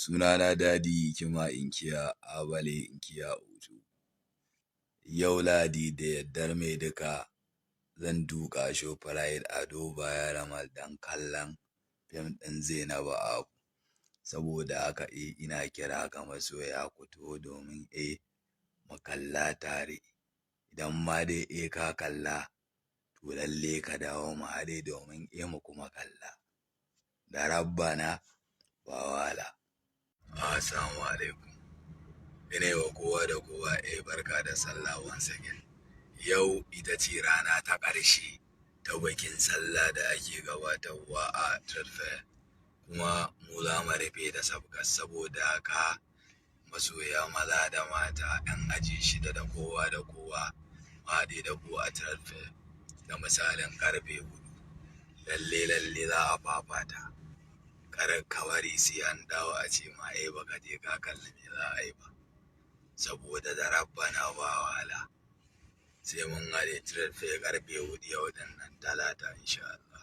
Sunana Dadi Hikima inkiya Abale inkiya Ojo. Yau Lahadi da yardar mai duka zan duƙa Shoprite Ado Bayero Mall don kallon fim ɗin Zainabu Abu. Saboda haka ina kira ga masoya ku taho domin mu kalla tare. Idan ma dai ka kalla, to lalle ka dawo mu haɗe domin mu kuma kalla. Da rabbana ba wahala. Assalamu alaikum. Ina yi wa kowa da kowa barka da sallah once again. Yau ita ce rana ta ƙarshe ta bikin sallah da ake gabatarwa a Trade Fair. Kuma mu za mu rufe da sabgar, saboda haka masoya maza da mata, 'yan aji shida da kowa da kowa, mu haɗe da ku a Trade Fair da misalin ƙarfe 4. Lalle lalle za a fafata. Kar ka bari sai an dawo a ce ma baka je ka kalli me za a yi ba. Saboda da rabbana ba wahala. Sai mun haɗe Trade Fair ƙarfe 4 yau ɗin nan, Talata, insha Allah.